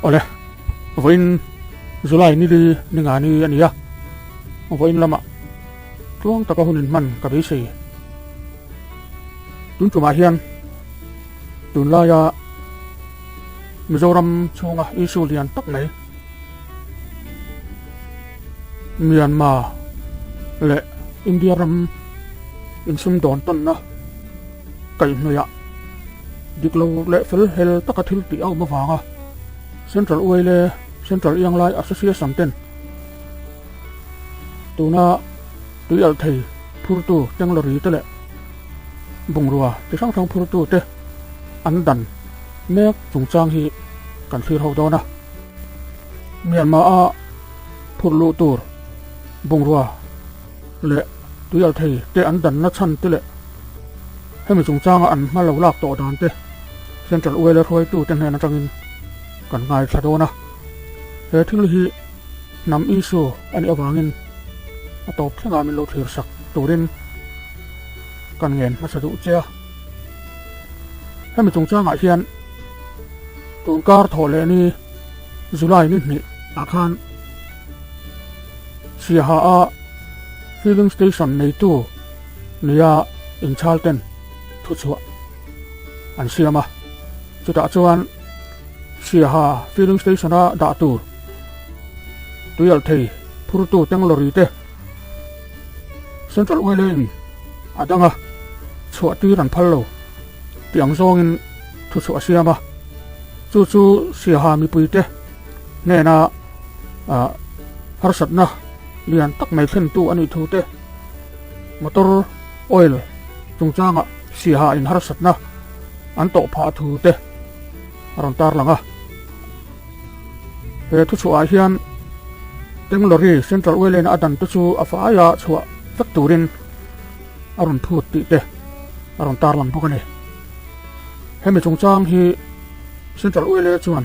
Awle, vawiin July ni li ni nga ni a ni a, vawiin lamah tluang taka hun inhman ka beisei. Tun tumah hian tunlaia Mizoram chhunga issue lian tak mai Myanmar leh India ram insumdawn tawnna kaihhnawihah dik lo leh fel hel taka thil tih a awm avanga Central Uaile Central Ianglai Association ten tuna tui alh thei phurtu tanglawri te leh bungrua chi hrang hrang phurtu te an dan mek chungchang hi kan thlir ho dawn a. Myanmar a phurh luh tur bungrua leh tui alh thei te an danna chhan te leh hemi chungchanga an hma lo lak tawh dan te Central Uaile hruaitu te hnen atangin kan ngaithla dawn a. He thil hi hnam issue a nih avangin a tawp thlengah min lo thlir sak turin kan ngen hmasa duh che a. Hemi chungchangah hian tunkar thawh leh ni July ni hnih ah khan Siaha a filling station neitu nia inchhal ten thuchhuah an siam a, chutah chuan Siaha filling station a dah tur tuialhthei phurtu tanglawri te Central Oil in a dang a, chhuah tir an phal lo tih ang zawngin thuchhuah a siam a, chu chu Siaha mipuite hnena harsatna lian tak mai thlentu a nih thu te, motor oil chungchanga Siaha in harsatna an tawh phah thu te a rawn tarlang a. He thuchhuahah hian Tenglawri Central Oil in a dan te chu a faia chhuah vek turin a rawn phut tih te a rawn tarlang bawk a ni. Hemi chungchang hi Central Oil chuan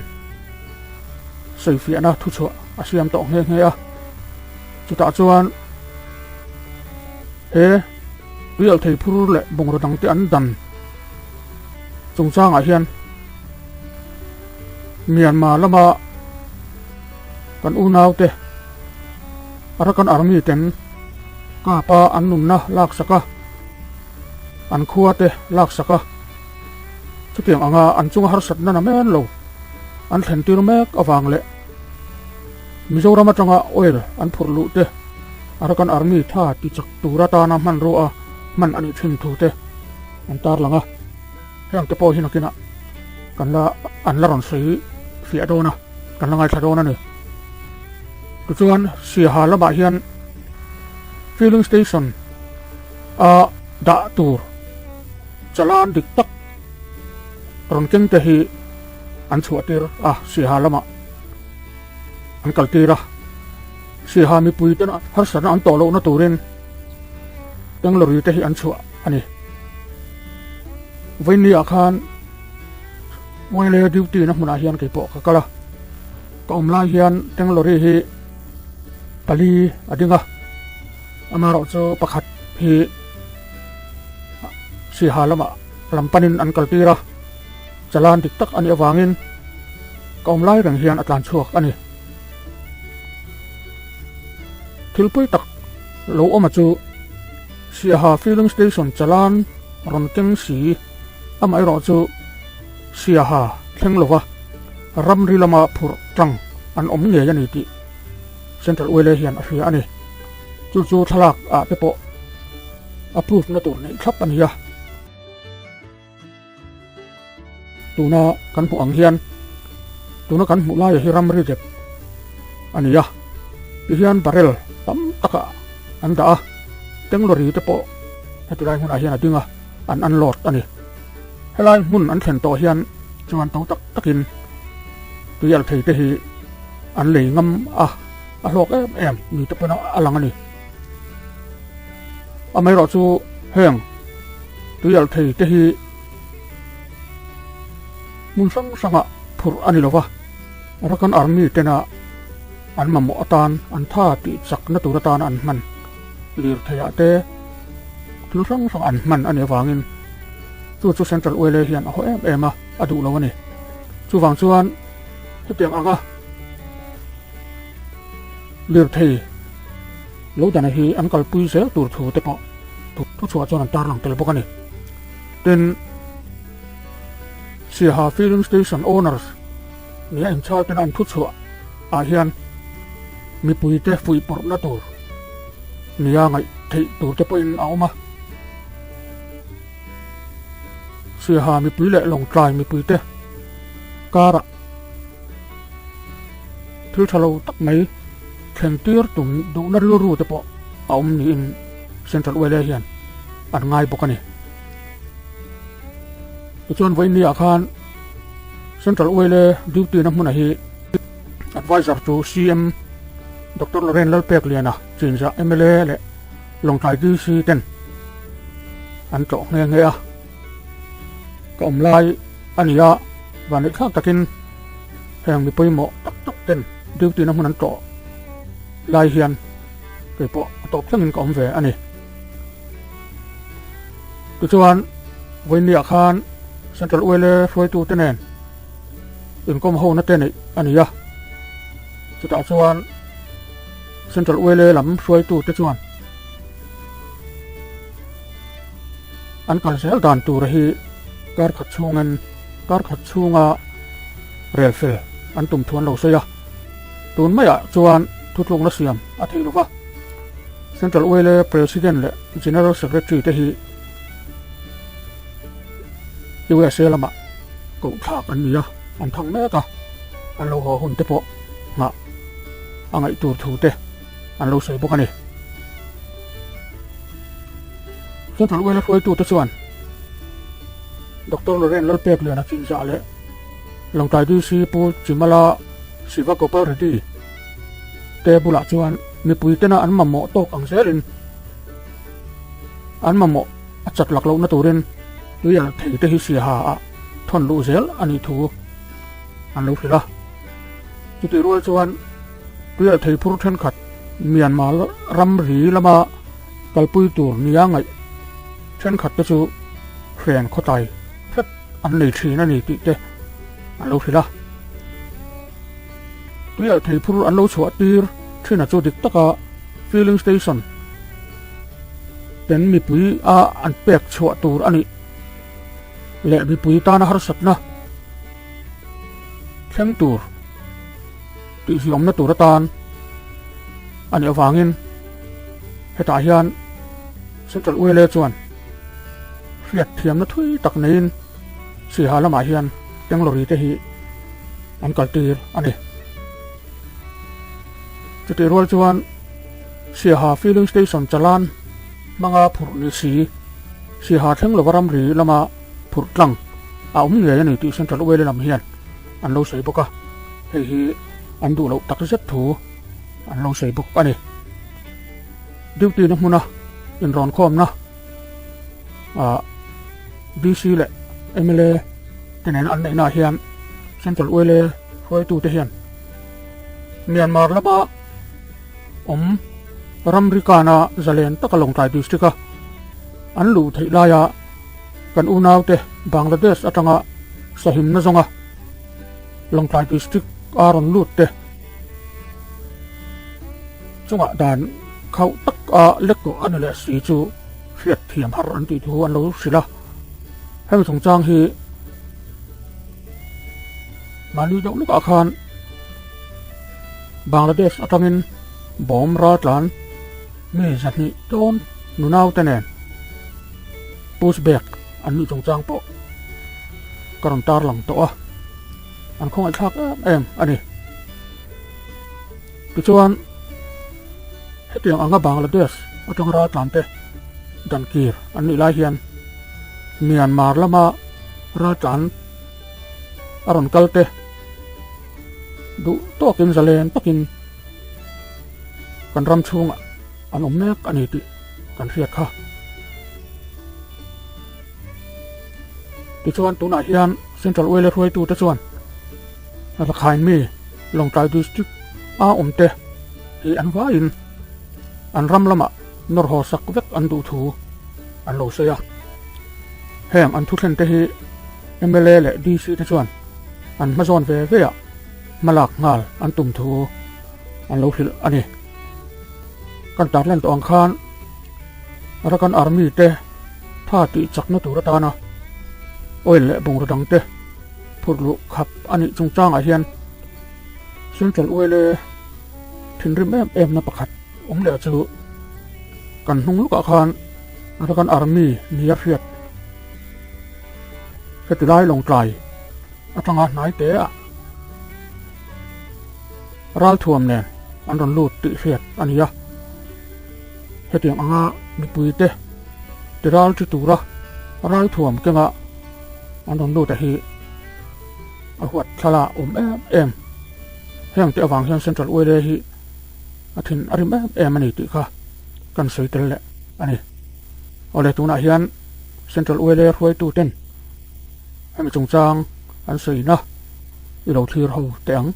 sawifiahna thuchhuah a siam tawh nghe nghe a, chutah chuan he tuialhthei phur leh bungraw dangte an dan chungchangah hian Myanmar lama kan unaute Arakan Army ten kapa an nunna laksak a, an khua te laksak a, chutiang anga an chunga harsatna na men lo an thlen tir mek avang leh Mizoram atanga oil an phurh luh te Arakan Army tha ti chak tur atana hmanrua hman a nih thin thu te an tarlang a. Heng te pawh hi nakinah kan la an la rawn sawi fiah dawn a, kan la ngaithla dawn a ni. Tichuan Siaha lamah hian filling station a dah tur chalan dik tak rawn keng te hi an chhuah tir a, Siaha lamah an kal tir a. Siaha mipui ten harsatna an tawh lohna turin Bangalore te hi an chhuah a ni. Vawinia khan Wailea duty na hmunah hian keipawh ka kal a, ka awm lai hian Bangalore hi pali a ding a, amaherawh chu pakhat hi Siha lamah lam panin an kal tir a, chalan dik tak a nih avangin ka awm lai reng hian a tlan chhuak a ni. Thil pui tak lo awm a chu Siaha filling station chalan rawn keng si amaherawh chu Siaha thleng lova ramri lama phurh tang an awm ngei a ni tih Central Oil hian a hria a ni. Chu chu thlalak ah te pawh a proof na tur neih thlap a ni a. Tuna kan hmuh ang hian tuna kan hmuh laia hi ramri dep a ni a, tihian barrel tam takah an dah a, tanglawri te pawh heti lai hmunah hian a ding a, an unload a ni. Helai hmun an thlen tawh hian chuan to tak takin tuialthei te hi an lei ngam a, a hlawk em em ni te pawhin a lang a ni. Amaherawh chu heng tuialhthei te hi hmun hrang hrangah phurh a ni lo va, Arakan Army tena an mamawh atan an tha tih chakna tur atana an hman lirtheiah te thil hrang hrang an hman a nih avangin chu chu Central Oil hian a haw em em a, a duh lo a ni. Chuvang chuan. Chutiang anga lirthei lo dana hi an kalpui zel tur thu te pawh thuchhuah chuan an tarlang tel bawk a ni. Tin, Siaha Filling Station Owners nia inchhal tena an thuchhuah ah hian mipuite fuihpawrhna tur nia ngaih theih tur te pawhin a awm a. Siaha mipui leh Lawngtlai mipuite karah thil tha lo tak mai thleng tir tum duhna rilru te pawh a awm niin Central Uaile hian an ngai bawk a ni. Tichuan vawiin ah khan Central Uaile duty na hmunah hi Advisor chu CM Doctor Loren Lalpekliana chinzah mla leh Lawngtlai DC ten an tlawh nghe nghe a. Ka awm lai a ni a, vanneih thlak takin heng mi pawimawh tak tak ten duty na hmun an tlawh lai hian kei pawh a tawp thlengin ka awm ve a ni. Tichuan vawiinniah khan Central Uaile hruaitute nen inkawm hona te neih a ni a, chutah chuan Central Uaile lam hruaitute chuan an kal zel dan tura hi kar khat chhungin kar khat chhunga rel fel an tum thu an lo sawi a, tun maiah chuan thutlukna siam a theih lo va. Central Uaile President leh General Secretary te hi USA lamah koh thlak an ni a, an thang mek a, an lo haw hun te pawh nghah a ngaih tur thu te an lo sawi bawk a ni. Central Uaile hruaitute chuan Doctor Loren Lalpekliana Chinzah leh Lawngtlai DC Pu Chimala Sivagopal Reddy te bulah chuan mipui tena an mamawh tawk ang zelin an mamawh a chat lak lohna turin tuial thei te hi siaha ah thawn luh zel a nih thu an lo hrilh a. Chutih rual chuan tuial thei phur thenkhat Myanmar ramri lama kalpui tur nia ngaih thenkhat te chu hren khawtlai hret an nei thin a ni tih te an lo hrilh a. Tuialh thei phur an lo chhuah tir thin a chu dik taka filling station ten mipui a an pek chhuah tur a nih leh mipui tana harsatna thleng tur tihhlawmna tur atan a nih avangin hetah hian Central Uaile chuan hriat thiamna thui tak neiin Siha lamah hian Tanglawri te hi an kal tir a ni. Chutih rual chuan Siaha Filling Station chalan hmanga phurh ni si, Siaha thleng lova ramri lama phurh tlang a awm ngei a ni tih Central Uaile lam hian an lo sawi bawk a, hei hi an duh loh tak zet thu an lo sawi bawk a ni. Duty na hmuna inrawnkhawmna ah DC leh mla te nen an neihna ah hian Central Uaile hruaitute hian Myanmar lama awm ramri kana zalen taka Lawngtlai district a an luh theih laia kan unaute Bangladesh atanga sahimna zawnga Lawngtlai district a rawn lut te chungah dan khauh tak a lek tawh a ni leh si chu hriat thiam har an tih thu an lo hrilh a, hemi chungchang hi mahni deuh lawkah khan Bangladesh atangin bawm raltlan mi 200 dawn nunau te nen push back an nih chungchang pawh ka rawn tarlang tawh a, an khawngaihthlak em em a ni. Tichuan, hetiang anga Bangladesh atang raltlante dankir an nih lai hian Myanmar lama raltlan a rawn kal te duh tawkin zalen takin kan ram chhungah an awm mek a ni tih kan hriat kha. Tichuan tunah hian Central Oil hruaitute chuan Rakhine mi Lawngtlai District a awm te hi an vaiin an ram lamah nawr haw sak vek an duh thu an lo sawi a. Heng an thu thlen te hi mla leh DC te chuan an hmazawn ve ve a. hmalak nghal an tum thu an lo hrilh a ni. Kan tarlan tawh ang khan Arakan Army te tha tih chakna tur atana oil leh bungraw dang te phurh luh khap a nih chungchangah hian Central Oil-e thinrim em em na pakhat awm leh chu kan hnung lukah khan Arakan Army nia hriat heti lai Lawngtlai atanga hnai te ah ralthuam nen an rawn lut tih hriat a ni a. Hetiang anga mipuite ti ral thi tura ralthuam kenga an rawn lut a hi a huat thla awm em em. Heng te avang hian Central Oil hi a thin a rim em em a ni tih kha kan sawi tel leh a ni. Awle tunah hian Central Oil hruaitu ten hemi chungchang an sawina i lo thlir ho teh ang.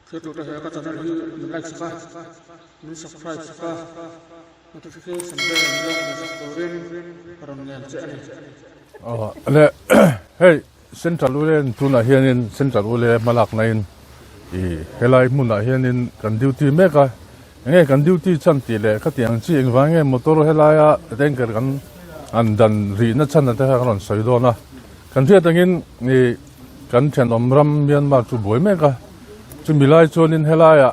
Thiltute he ka channel hi min like sak a, min subscribe sak a, notification bell min lo hmuh sak turin ka rawn ngen che a ni. Le hei Central Ule tunah hianin Central Ule hmalakna in i helai hmunah hianin kan duty mek a, enge kan duty chhan tih leh khatiang chi engvang nge motor helaia tanker kan an dan rihna chhan te kha ka rawn sawi dawn a, kan hriat angin i Kan thenawm ram Myanmar chu buai mek a, chumi lai chuanin helaiah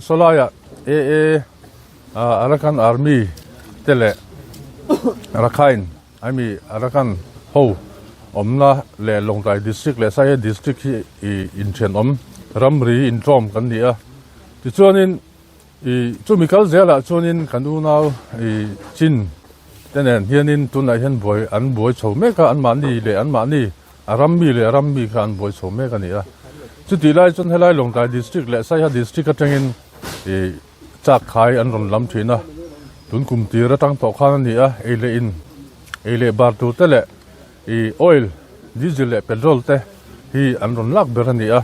sawlaiah AA Arakan Army te leh Rakhine I mean Arakan ho awmna leh Lawngtlai District leh Saiha District hi ih inthenawm ramri inṭawm kan ni a. Tichuanin ih chumi kal zelah chuanin kan unau ih Chin te nen hianin tunah hian buai an buai chho mek a, anmahni leh anmahni A ram mi leh ram mi kha an buai chho mek a ni a. Chutih lai chuan helai Lawngtlai District leh Saiha District atangin ih chak khai an rawn lam thin a. Tun kum tir atang tawh khan a ni a, ei leh in, ei leh bar tur te leh ih oil, diesel leh petrol te hi an rawn lak ber a ni a.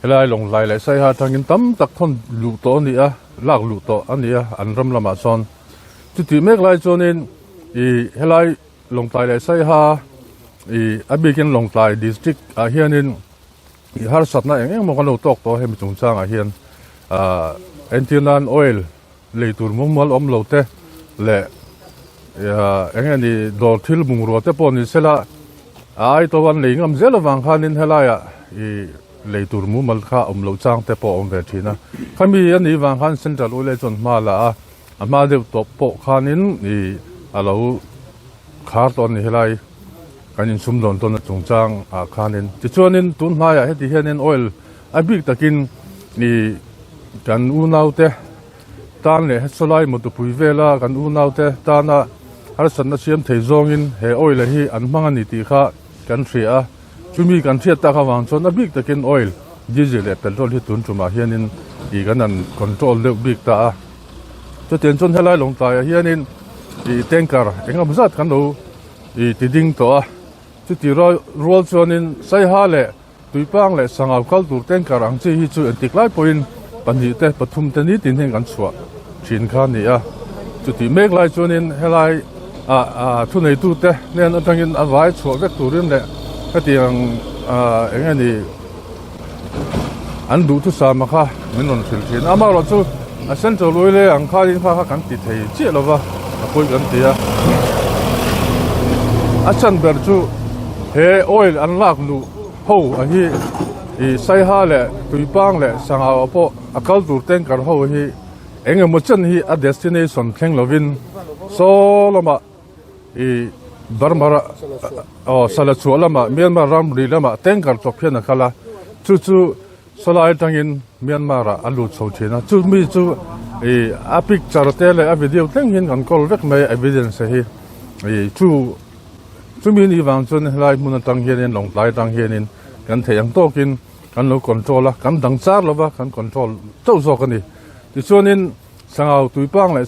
Helai Lawngtlai leh Saiha atangin tam tak thawn luh tawh a ni a, lak luh tawh a ni a an ram lamah chuan. Chutih mek lai chuanin ih helai Lawngtlai leh Saiha ih a bikin Lawngtlai district ah hianin ih harsatna eng eng maw kan lo tawk tawh a hemi chungchangah hian ah entir nan oil lei tur mumal awm lo te leh ah eng nge ni dawr thil bungrua te pawh ni sela a ai to an lei ngam zel avang khanin helaiah ih lei tur mumal kha awm loh chang te pawh a awm ve thin a khami a nih vang khan central oil chuan hma la a. A hma deuh tawp pawh khanin ih a lo khar tawh a ni helai kan insum dawn tawn a chungchang ah khanin tichuanin tun hnaiah heti hianin oil a bik takin ih kan unaute tan leh sawlai mawtupui vela kan unaute tana harsatna siam thei zawngin he oil hi an hmang a ni tih kha kan hria a chumi kan hriat tak avang chuan a bik takin oil diesel leh petrol hi tun tumah hianin ih kan han control deuh bik ta a. Chutiang chuan helai Lawngtlaiah hianin ih tanker eng emaw zat kan lo ih ti ding tawh a, chuti rual chuanin Saiha leh Tuipang leh Sangau kal tur tanker ang chi hi chu engtik lai pawhin pahnih te pathum te nitin hian kan chhuah thin kha a ni a. Chutih mek lai chuanin helai ah ah thuneitute hnen atangin a vai chhuah vek turin leh hetiang ah eng nge ni An duhthusam a kha min rawn hrilh thin a, amaherawh chu a central oil e ang khanin kha kha kan ti thei chiah lo va, a pawi kan ti a. A chhan ber chu he oil an lak luh ho a hi ih saiha leh tuipang leh sangha ah pawh a kal tur tanker ho hi eng emaw chen hi a destination thleng lovin saw lamah I Burma aw Salachhuah lamah Myanmar ramri lamah tanker chawp hian a kal a, chu chu sawlai atangin Myanmar ah a lut chho thin a, chu mi chu i a picture te leh a video thleng hian kan kawl vek mai a evidence hi i chu chumi ni vang chuan helai hmun atang hianin Lawngtlai atang hianin kan theih ang tawkin kan lo control a, kan dang char lova kan control chauh zawk a ni. Tichuanin. Sangau tuipang leh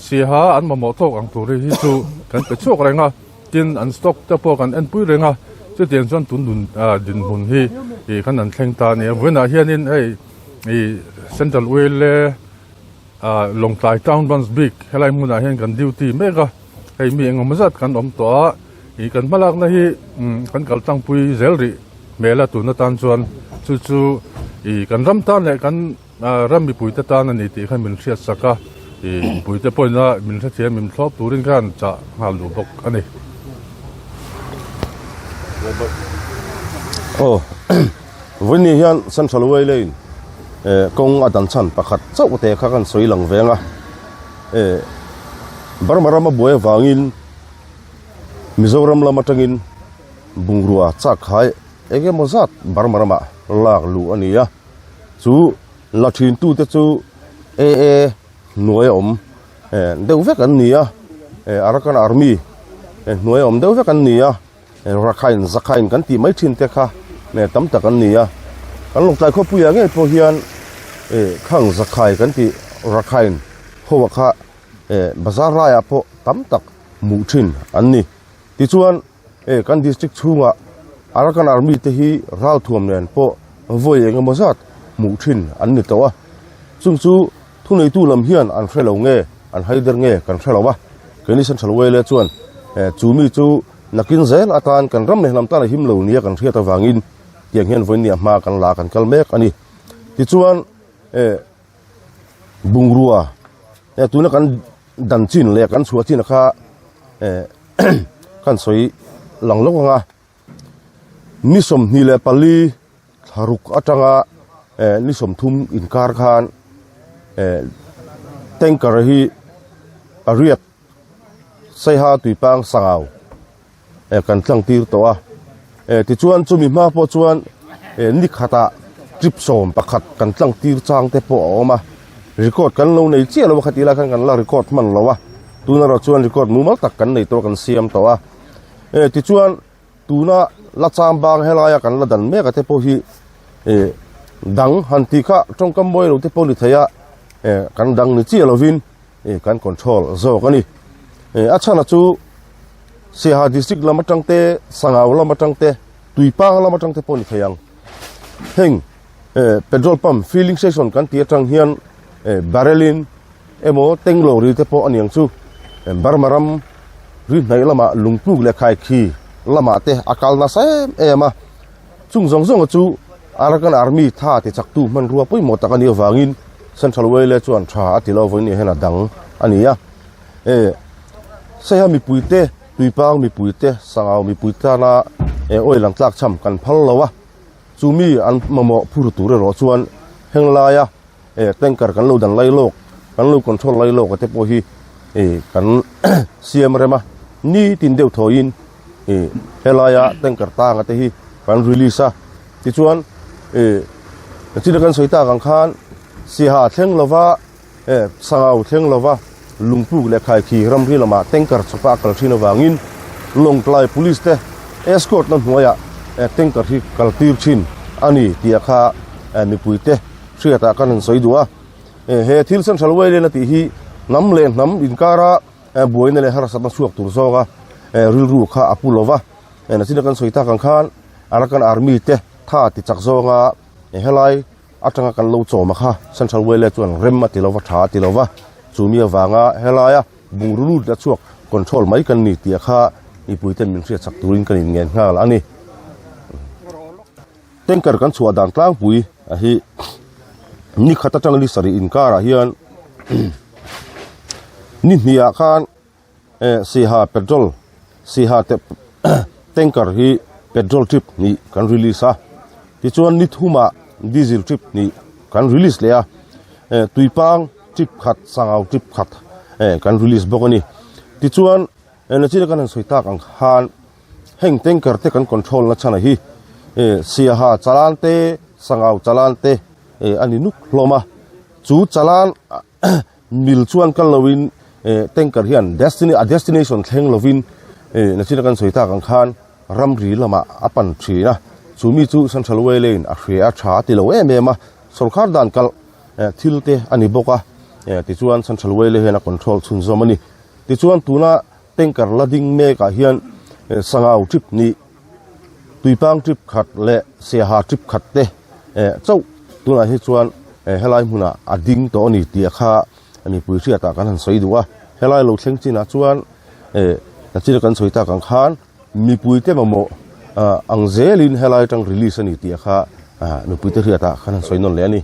siaha an mamawh tawk ang tur hi chu kan pe chhuak reng a, tin an stock te pawh kan enpui reng a, chutiang chuan tun dun dinhmun hi ih kan an thleng ta a ni a. Vawiinah hianin hei ih Central Oil leh Lawngtlai Town Branch bik helai hmunah hian kan duty mek a, hei mi engemaw zat kan awm tawh a, ih kan hmalakna hi kan kal tlangpui zel rih. hmel a tun atan chuan chu chu ih kan ram tan leh kan ram mipuite tan a ni tih kha min hriat sak a ih mipuite pawhin a min hrethiam min thlawp turin khan chah nghal duh bawk a ni. Aw vawiin hian Central Way Lane kawng a dan chhan pakhat chauh te kha kan sawi lang veng a Burma rama buai avangin Mizoram lam atangin bungrua chak khai eng emaw zat Burma ramah lak luh a ni a, chu la thin tute chu AA hnuai a awm deuh vek an ni a, Arakan Army hnuai a awm deuh vek an ni a, Rakhine Zakhain kan tih mai thin te kha tam tak an ni a, kan Lawngtlai khawpuiah ngei pawh hian khang Zakhai kan tih Rakhine ho kha bazar laiah pawh tam tak hmuh thin an ni. Tichuan kan district chhungah Arakan Army te hi ralthuam nen pawh vawi eng emaw zat hmuh thin an ni tawh a. Chung chu thuneitu lam hian an hre lo nge, an haider nge kan hre lo a. Keini Central Wale chuan chu mi chu nakin zel atan kan ram leh hnam tan a him lo nia kan hriat avangin tiang hian vawinia hma kan la kan kal mek a ni. Tichuan bungrua tuna kan Dan chin leh kan chhuah chin kha eh kan sawi lang lawk ang a ni 24 thlaruk atanga eh ni 30 inkar khan eh tanker hi pariat saiha tuipang sangau. eh kan tlang tir tawh a eh tichuan chumi hma pawh chuan eh ni khatah trip 11 kan tlang tir chang te pawh a awm a record kan lo nei chiah lo a khatih lai khan kan la record hman lo a tuna erawh chuan record mumal tak kan nei tawh a kan siam tawh a eh tichuan tuna la cham bang helaia kan la dan mek a te pawh hi eh dang han tih kha tawngkam mawi lo te pawh ni thei a eh kan dang ni chiah lovin eh kan control zawk a ni eh a chhan a chu. Siaha district lam atang te, Sangau lam atang te, Tuipang lam atang te pawh ni thei ang. Heng eh petrol pump filling station kan tih atang hian eh barrel in emaw tank lorry te pawh a niang chu Burma ram ri hnaih lamah lungpuk leh khaikhi lamah te a kal nasa em em a. Chung zawng zawnga chu Arakan Army tha ti chaktu hmanrua pawimawh tak a nih avangin Central Wale chuan tha a ti lo vawiin hian a dang a ni a. Eh Saiha mipuite, Tuipang mipuite, Sangau mipui tana eh oil ang tlak cham kan phal lo a, chu mi an mamawh phur tur erawh chuan heng laia eh tanker kan lo dan lai lawk, kan lo control lai lawk a te pawh hi eh kan siam rem a, ni tin deuh thawiin eh helaia tanker tanga te hi kan release a, tichuan eh china kan sawi tak ang khan Siaha thleng lova E, Sangau thleng lova lungpuk leh khaikhi ramri lamah tanker chawpa a kal thin avangin Lawngtlai Police te escort na hnuaiah tanker hi kal tir thin a ni tih kha mipui te hriatah kan han sawi duh a. He thil Central Wayland a tih hi hnam leh hnam inkara buaina leh harsatna chhuak tur zawnga rilru kha a pu lova. Nachina kan sawi tak ang khan Arakan Army te tha ti chak zawnga helai Atanga kan lo chawm a kha Central Wale chuan rem a ti lova, tha a ti lova, chu mi avanga helaia bungraw lut leh chhuak control mai kan ni tih a kha mipuiten min hriatchak turin kan inngen nghal a ni. Tanker kan chhuah dan tlangpui a hi ni khat atanga ni sarih inkarah hian ni hniah khan Eh Siha petrol Siha te tanker hi petrol trip hnih kan release a tichuan ni thumah diesel trip hnih kan release leh a eh tuipang trip khat sangau trip khat eh kan release bawk a ni tichuan nachina kan han sawi tak ang khan heng tanker te kan control na chhan a hi eh Siaha chalan te sangau chalan te eh a ni nuk hlawm a chu chalan Mil chuan kal loin eh tanker hian destiny a destination thleng lovin eh nachina kan sawi tak ang khan ramri lamah a pan thin a, chu mi chu Central Way Lane a hria a tha a ti lo em em a, sorkar dan kalh eh thil te a ni bawk a, eh tichuan Central Way Lane hian a control chhunzawm a ni. Tichuan tuna tanker la ding mekah hian eh sangau trip nih Tuipang trip khat leh Siaha trip khat te eh chauh tunah hi chuan eh helai hmunah a ding tawh a ni tih a kha mipui hriatah kan han sawi duh a, helai lo thleng chinah chuan eh nachina kan sawi tak ang khan mipui te mamawh Ang zelin helai atang release a ni tih kha mipuite hriatah khan han sawi nawn leh a ni.